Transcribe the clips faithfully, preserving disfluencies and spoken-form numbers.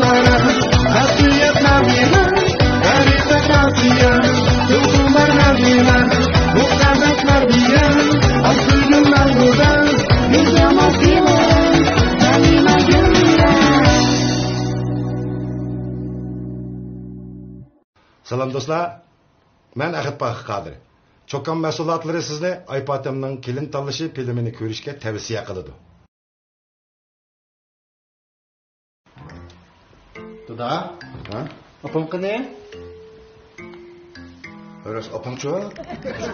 مەسئۇلىيەت مەردىيە، غەرىبەت مەردىيە، دولقۇنلار مەردىيە، مۇقەددەس مەردىيە، ئاق سۆيگۈم مەڭگۈدە، گۈزەل مەردىيە، غەنىيمەت گۈللىرى. سالام دوستلار، مەن ئەخەت پاخىر قادىر. چوكان مەھسۇلاتلىرى سىزنى ئايپاتەمنىڭ كېلىن تاللىشى فىلىمىنى كۆرۈشكە تەۋسىيە قىلىدۇ. دادا. ھە؟ ئاپام قېنى؟ راست ئاپاڭچۇ؟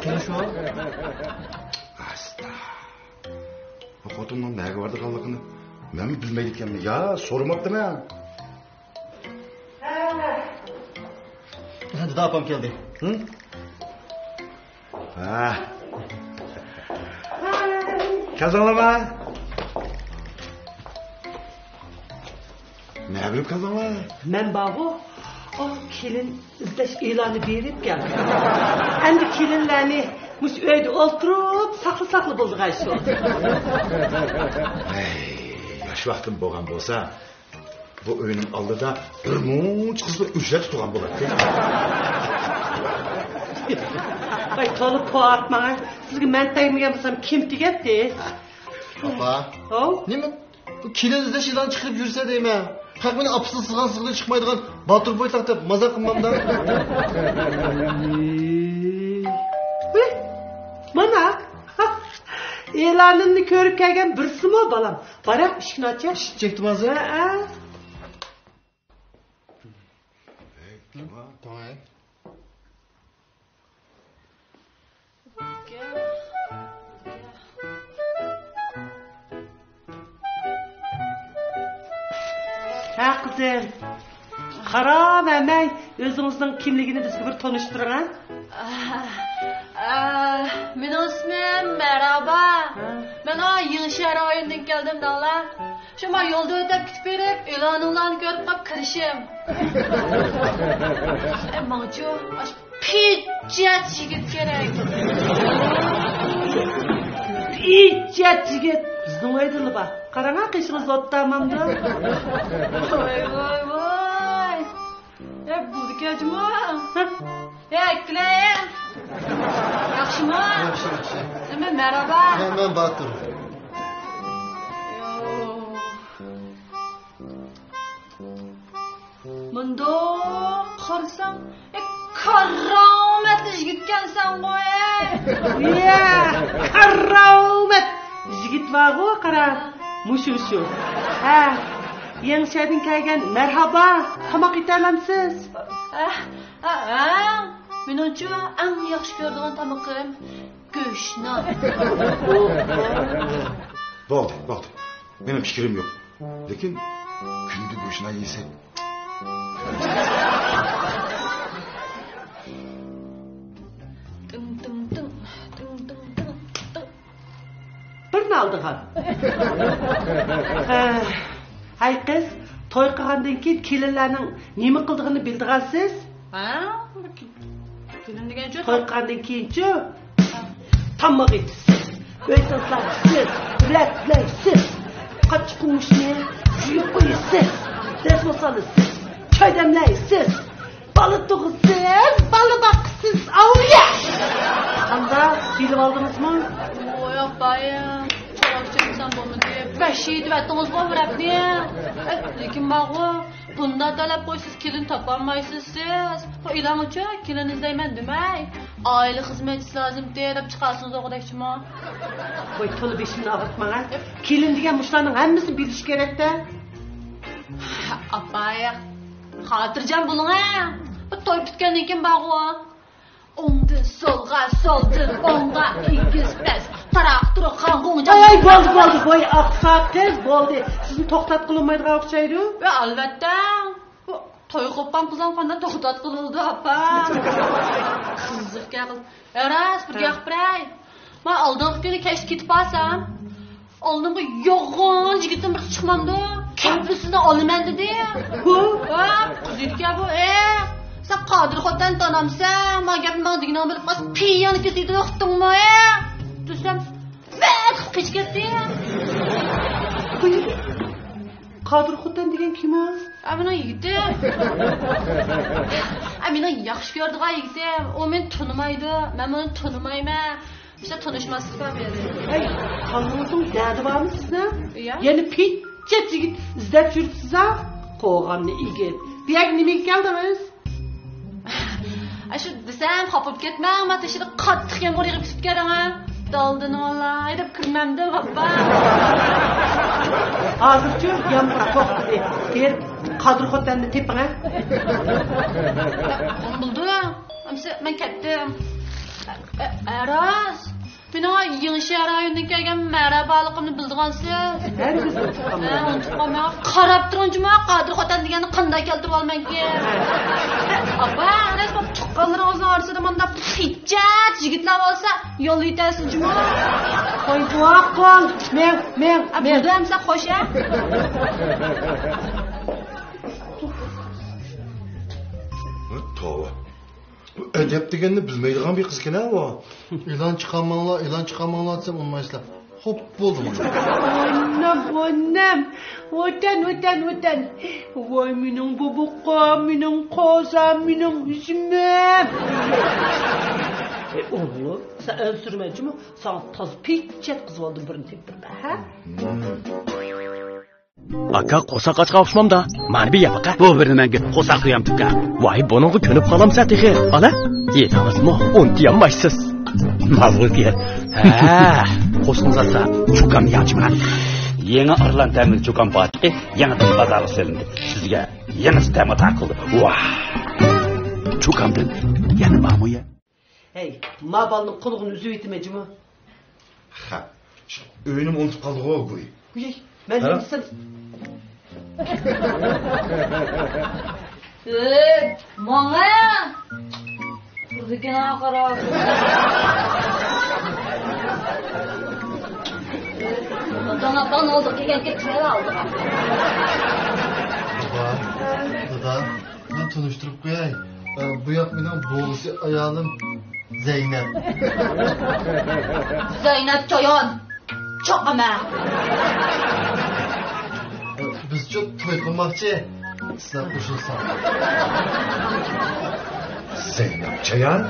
قېنى شۇ؟ ئاستا. بۇ خوتۇننىڭ نەگە بارىدىغانلىقىنى مەنمۇ بىلمەيدىكەنمەن. يا، سورىماپتىمەن. دادا، ئاپام كەلدى. ھە؟ كەلدىڭلارمۇ؟ نە بىلىپ كەلدىڭلار؟ مەن بارغۇ، ئۇ كېلىن ئىزدەش ئېلانى بېرىپ كەلدىم. ئەمدى كېلىنلەرنى مۇشۇ ئۆيدە ئولتۇرۇپ ساقلىساقلا بولىدىغان ئىش بولدى. ھەي، ياش ۋاقتىم بولغان بولسا، بۇ ئۆينىڭ ئالدىدا بىر مۇنچە قىزلار ئۆچرەتتە تۇرغان بولاتتى. ۋاي، تولا پوئات ماڭا. سىزگە مەن تەگمىگەن بولسام، كىم تېگەتتى؟ ئاپا. ھاۋ؟ نېمە بۇ كېلىن ئىزدەش ئېلان چىقىرىپ يۈرسە دەيمەن. خەق مېنى ئاپىسىنى سىغان سىغدىن چىقمايدىغان باتۇر بوي تاق دەپ مازاق قىلمامدا. ۋىھ، مانا. ئېلانىمنى كۆرۈپ كەلگەن بىرسىمۇ بالام. بارە، ئىشىكنى ئاچە. ئىشىك چەكتىم ھازىر. ھە، ھە. ھەي، كىم بۇ؟ توڭاي. ھە، قىزىم. خاراب ئەمەي، ئۆزىڭىزنىڭ كىملىكىنى بىزگە بىر تونۇشتۇرۇڭ، ھە؟ ئا، ئا، مېنىڭ ئىسمىم مەرھابا. ھە. مەن ئا يېڭىشەھەر رايونىدىن كەلدىم، داڭلا. شۇما يولدا ئۆتۈپ كېتىپ بېرىپ، ئېلانىڭلارنى كۆرۈپ قاپ كىرىشىم. ئە، ماڭچۇ، ئاشۇ پىججەت يىگىت كېرەك. پىججەت يىگىت بىزنىڭ ئۆيدىلا بار. قاراڭا، قېشىڭىز ئوتتا مامدۇ. ۋاي، ۋاي، ۋاي. ئە، بۇ جۇمۇ. ئە، ئەككىلەي. ياخشىمۇ؟ ياخشى، ياخشى. مەن مەرھابا. مەن، مەن باتۇر. يو. مۇنداق قارىساڭ، ئە، كارامەتلىك يىگىتكەنسەنغۇ، ئەي. يە، كارامەت يىگىت بارغۇ، قارا. مۇشۇ، شۇ. ھە، يېڭىشەھەردىن كەلگەن. مەرھابا، تاماق ئېتەلەمسىز؟ ھە، ھە، ھە. مېنىڭچۇ ئەڭ ياخشى كۆرىدىغان تامىقىم گۆشنان. بولدى، بولدى. مېنىڭ پىكرىم يوق. لېكىن كۈندە گۆشنان يېسەك. تىڭ، تىڭ، تىڭ، تىڭ، تىڭ، تىڭ، تىڭ. بىرنى ئالدىغان. ھە، ھەي قىز، توي قىلغاندىن كېيىن كېلىنلەرنىڭ نېمە قىلىدىغىنى بىلىدىغانسىز؟ ھە؟ كېلىن دېگەنچۇ؟ توي قىلغاندىن كېيىنچۇ؟ تاماق ئېتىسىز، ئۆي تازىلايسىز، بىلەكلەيسىز، قاچا قومۇشنى يۇيۇپ قويىسىز، دەسمال سالىسىز، چاي دەملەيسىز، بالا تۇغىسىز، بالا باقىسىز، ئاۋۇيە! قانداق، بىلىۋالدىڭىزمۇ؟ ۋوي ئاپايىم، چوراق چەكسەم بولمىدى، ۋەھشىي دېۋەتتىڭىزغۇ ئۇ رەپنى. لېكىن ماغۇ بۇنداق تەلەپ قويسىز، كېلىن تاپالمايسىز سىز. بۇ ئېلانغىچۇ كېلىن ئىزدەيمەن دېمەي، ئائىلە خىزمەتچىسى لازىمتى دەپ چىقارسىڭىز ئوغدەكچىمۇ؟ ۋاي، تولا بېشىمنى ئاغرىتماڭ ھە. كېلىن دېگەن مۇشۇلارنىڭ ھەممىسىنى بىلىشى كېرەكتە. ئاپاي، خاتىرجەم بولۇڭ ھە. بۇ توي پۈتكەندىن كېيىن بارغۇ، ئوڭدىن سولغا، سولدىن ئوڭغا، ئېگىز پەس، تاراق تۇرۇق، غاڭغۇڭ، ۋاي، ۋاي، بولدى، بولدى، ۋاي، ئاقساق قىز، بولدى. سىزنى توختاتقىلى بولمايدىغان ئوخشايدۇ. ۋە ئەلۋەتتە، بۇ توي قوپقان قىزنى قانداق توختاتقىلى بولىدۇ، ئاپا؟ قىزىق گەپ قىز. ئە، راست، بىر ھە. گەپ بېرەي. مەن ئالدىنقى كۈنى كەچتە كېتىپ بارسام، ئالدىمغا يوغان يىگىتتىن بىرسى چىقمامدۇ؟ كەپلىسىنى ئالىمەن دېدى. ھۇ؟ ھە، قىز ئىدىكەن بۇ، ئە. سەن قادىر خوتەن تانامسەن، ما گەپنى ماڭا دېگىنىڭ بىلىپ قالسا، پىياڭنى كېسىۋېتىدۇ، ئۇقتۇڭمۇ، ئە؟ دېسەم، ۋەت قىلىپ قېچىپ كەتتى. قادىر خوتەن دېگەن كىم ئۇ؟ ئا، مېنىڭ يىگىتىم. ئا، مېنىڭ ياخشى كۆرىدىغان يىگىتىم. ئۇ مېنى تونۇمايدۇ، مەن ئۇنى تونۇمايمەن. شۇ تونۇشماسلىقتا بېرى. ھەي، قالىڭىزنىڭ دەردى بارمۇ سىزنىڭ؟ يا. يەنە پىچچەت يىگىت ئىزدەپ يۈرۈپسىز-ھە؟ قوغاننى ئىگىت. بۇ يەرگە نېمىگە كەلدىڭىز؟ ئاشۇ دېسەم، خاپا بولۇپ كەتمەڭ، ما تېشىدا قاتتىق يامغۇر يېغىپ كېتىپتىكەن، ھە؟ دالدىنى ۋاللاي دەپ كىرمەمدىم، ئاپا. ھازىرچۇ يامغۇر توختىدى. بېرىپ قادىر خوتەننى تېپىڭ، ھە؟ بولدى. ئەمسە مەن كەتتىم. ئە، ئە، راست. مېنىڭ يېڭى شەھەر رايونىدىن كەلگەن مەرھەبالىقىمنى بىلىدىغانسىز؟ ھەرگىز ئۇنتۇپ قالمايمەن. ھە، ئۇنتۇپ قالمايمەن. قاراپ تۇرۇڭچۇ، ماڭا قادىر خوتەن دېگەننى قانداق كەلتۈرۈپ ئالىمەنكىن؟ ئاپا، ئەمەس، بۇ تۇغقانلىرىڭىزنىڭ ئارىسىدا مانداق پىچچەت يىگىتلەر بولسا، يوللىۋېتەرسىز جۇمۇ. قوي، بۇ قول. مېڭ، مېڭ، ئە، مېڭ. بولدى ئەمسە، خوش، ھە؟ توۋا. ئەدەپ دېگەننى بىلمەيدىغان بىر قىز ئىكەن-ھە ئۇ. ئېلان چىقارماڭلار، ئېلان چىقارماڭلار دېسەم ئۇنىمايسىلەر. خوپ، بولدى مانا. ئانام، ئانام. ۋەتەن، ۋەتەن، ۋەتەن. ۋاي مېنىڭ بوبۇققا، مېنىڭ قوزام، مېنىڭ ئۈزۈمۈم. ئەي، ئوغلۇم، سەن ئەنسىرىمە جۇمۇ. ساڭا تازا پىچچەت قىز بولدۇم، بىرنى تېپىپ بېرىمەن، ھە؟ ئاكا، قورساق ئاچقان ئوخشىمامدا؟ مانا بىر يەپ باقە. بۇ بىر نېمەڭگە قورساق سۆيەمتىپكەن. ۋاي، بۇنىڭغا كۆنۈپ قالامسەن تېخى. ئانا، يېدىڭىزمۇ؟ ئۇنتۇيالمايسىز. ماۋۇ گەپ. ھە، قورسىقىڭىز ئاچسا، چۇكام ياچما. يېڭى ئارلان تەملىك چۇكام پاكىتى يېڭىدىن بازارغا سېلىندى. سىزگە يېڭىسى تەمى تارقىلدى. ۋاھ! چۇكامدىن يەنە بارمۇ يە؟ ھەي، ما بالىنىڭ قۇلىقىنى ئۈزۈۋېتىمەن جۇمۇ. خا، شۇ ئۆينىمۇ ئۇنتۇپ قالدىغۇ گۇي. ھۇي، مەن قارا. نېمىسىم؟ ئۆي، ماڭا! تۇردىكىن قارا. ئاتاڭ ئاپاڭ ئالدىغا كەلگەن كەتمەيلا ئالدىغا. دادا، دادا. مەن تونۇشتۇرۇپ قوياي. ئە، بۇ ياق مېنىڭ بوۋىسى ئايالىم زەينەپ. زەينەپ چايان. چاقىمە. ئە، بىزچۇ توي قىلماقچى. سىلەر قوشۇلساڭ. زەينەپ چايان؟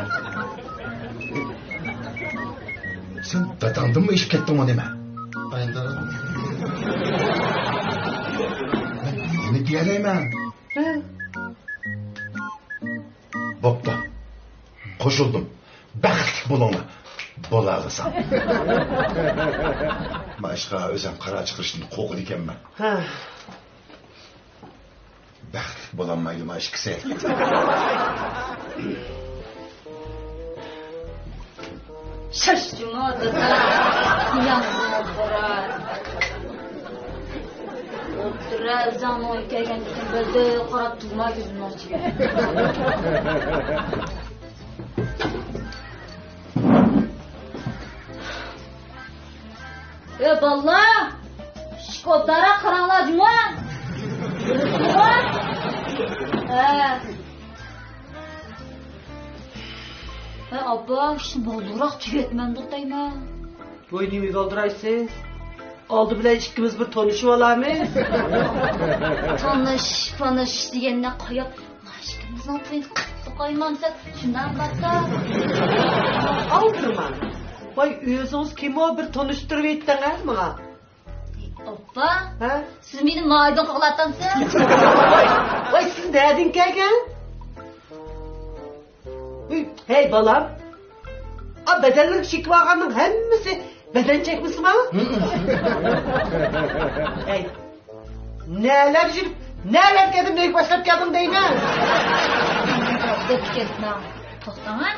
سەن داداڭدىنمۇ ئېشىپ كەتتىڭمۇ نېمە؟ ئايندىرىم. مەن نېمە دېيەلەيمەن؟ بوپتۇ. قوشۇلدۇم. بەختلىك بولۇڭلار. بولالىسام. ما ئىشقا ئۆزۈم قارار چىقىرىشتىن قورقىدىكەنمەن. ھە. بەختلىك بولالمايدۇ ما ئىككىسى. شاش جۇمۇ دادا، يامان بۇرا. ئوتتۇرا ئۆزۈڭنىڭ ئۆيگە كەلگەندىكىن بىردە قاراپ تۇرما كۆزۈمنىڭ ئىچىگە. ئە، بالىلار! ئىشىك ئوبدانراق قاراڭلار، جۇمۇ! جۇمۇ! ھە. ھە، ئاپا، شۇ بولدۇراق تۈگەتمەمدۇق دەيمەن. ۋاي، نېمىگە ئالدىرايسىز؟ ئالدى بىلەن ئىككىمىز بىر تونۇشۇۋالامىز. تونۇش، پونۇش دېگەننى قويۇپ، ما ئىككىمىزنىڭ تويىنى قىلىپ قويمامسىز؟ شۇنداق بارسا. ئالدىرىماڭ. ۋاي، ئۆزىڭىز كىمۇ بىر تونۇشتۇرۇۋېتىڭىز ماڭا. ئاپا، ھە؟ سىز مېنى مايدىن قوغلاۋاتامسىز؟ ۋاي، ۋاي، سىز نەدىن كەلگەن؟ ھەي، بالام. ئا، بەدەنلىرىگە چېكىۋالغاننىڭ ھەممىسى بەدەن چەكمىسىما؟ ھەي، نەلەرگە يۈرۈپ، نەلەرگە كەلدىم، نېمە باشلاپ كەلدىڭ دەيمەن. دەپ كەتمەڭ. توختاڭ، ھە؟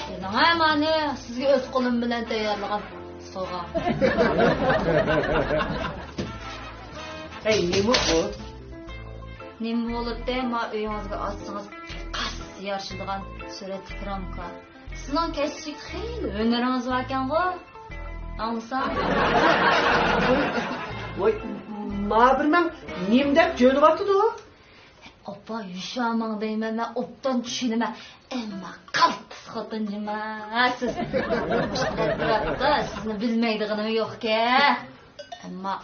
دېدىڭ ھە مانى، سىزگە ئۆز قولۇم بىلەن تەييارلىغان سوغا. ھەي، نېمە ئۇ؟ نېمە بولۇپتۇ؟ ما ئۆيىڭىزگە ئالسىڭىز قەس يارىشىدىغان سۈرەتلىك رامكا. سىزنىڭ كەسىپتىكى خېلى ھۈنىرىڭىز باركەنغۇ؟ ئاڭلىسام. ۋاي، ما بىر مەن نېمە دەپ جۆلىۋاتىدۇ؟ ئاپا، يوشۇرماڭ دەيمەن، مەن ئوبدان چۈشىنىمەن. ئەمما قالتىس خوتۇن جۇما سىز. مۇشۇ ئەتراپتا سىزنى بىلمەيدىغىنىم يوقكەن. ئەمما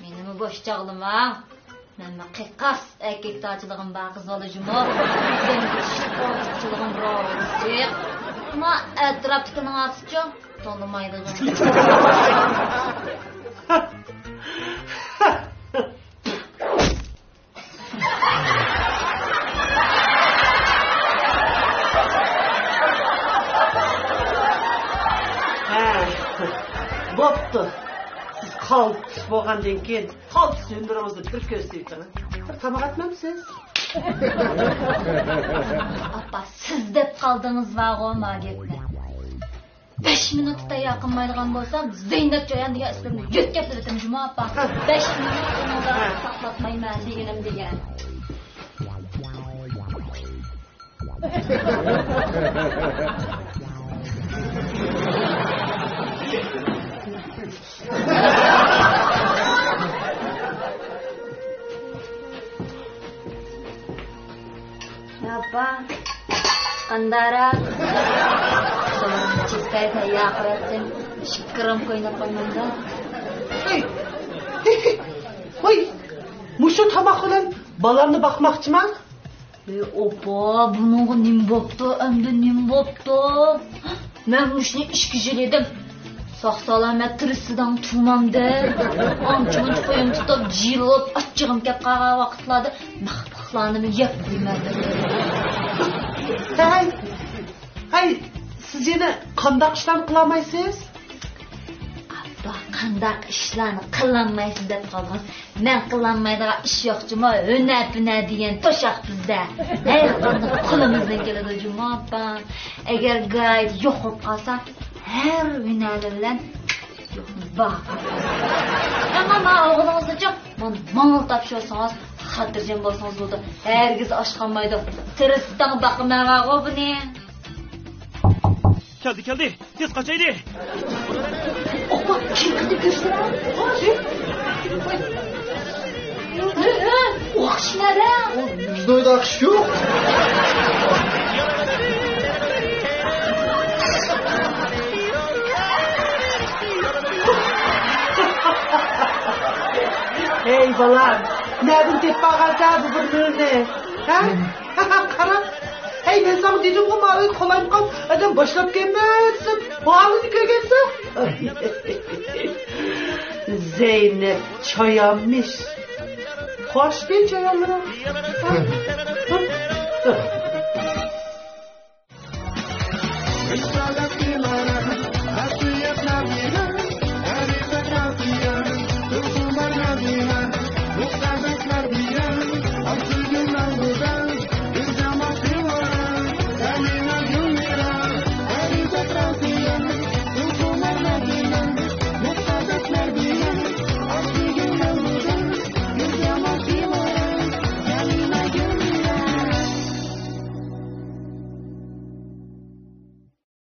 مېنىمۇ بوش چاغلىما. مەنمۇ قىقاس ئەركەك تاچىلىقىم بار قىز بالا جۇمۇ. ئۆزۈمگە چۈشۈپ ئورتۇقچىلىقىم بار. ئەمما ئەتراپتىكىنىڭ ئاتىچۇ تونۇمايدىغان. ھە، بوپتۇ. سىز قالتىس بولغاندىن كېيىن، قالتىس ھۈنىرىڭىزنى بىر كۆرسىتىڭ. بىر تاماق ئەتمەمسىز؟ ئاپا، سىز دەپ قالدىڭىز بارغۇ ما گەپنى. بەش مىنۇتتا تەييار قىلمايدىغان بولسام، زەينەپ جايان دېگەن ئىسمىمنى يۆتكەپ بېرىتىمەن جۇمۇ ئاپا. بەش مىنۇت ئۇنىڭدا ساقلاتمايمەن دېگىنىم دېگەن. ئاپا، قانداقراق؟ سوغان چىقتى، تەييار قىلىۋەتتىم. ئىككى گرام قويناپ قويمامدا. ھەي! ھوي! مۇشۇ تاماق بىلەن بالامنى باقماقچىما؟ ئى، ئاپا، بۇنىڭغا نېمە بوپتۇ؟ ئەمدى نېمە بوپتۇ؟ مەن مۇشۇنى ئىككى يىل يېدىم. ساق-سالامەت تىرىشسىدىڭ تۇغمامدىن. ئانچە-مۇنچە قويۇن تۇتۇپ، جىلىپ، ئاچچىقىم كەپ قالغان ۋاقىتلاردا مىخ-پىخلارنىمۇ يەپ قويمامدىن. ھەي، ھەي، سىز يەنە قانداق ئىشلارنى قىلالمايسىز؟ ئاپا، قانداق ئىشلارنى قىلالمايسىز دەپ قالدىڭىز. مەن قىلالمايدىغان ئىش يوق جۇمۇ، ھۈنەر-پۈنەر دېگەن توشاق بىزدە. ھەر قانداق قولىمىزدىن كېلىدۇ جۇمۇ ئاپا. ئەگەر گايىت يوق بولۇپ قالسا، ھەر ھۈنەرلىرى بىلەن بار. ئەمما ماڭا ئوغلىڭىزنىچۇ، مانا ماڭىلا تاپشۇرسىڭىز، خاتىرجەم بولسىڭىز بولىدۇ. ھەرگىز ئاچ قالمايدۇ. تىرىستىڭ باقىمەن بارغۇ بۇنى. كەلدى، كەلدى. تېز قاچايلى. ئوقۇپ كىم قىلدى كۆرسىلە؟ ئوقۇش نەدە؟ بىزدە ئۇنداق ئىش يوق. ھەي بالام، نەدىن تېپىپ ئالغانسەن بۇ بىر نۇرنى؟ ھە؟ قارا. ھەي، مەن ساڭا دېدىمغۇ، ماۋۇ قالايمىقان ئادەم باشلاپ كەلمە دېسەم، ھالىنى كۆرگەنسەن. زەينەپ چايانمىش. قوشتى چايانلىرى.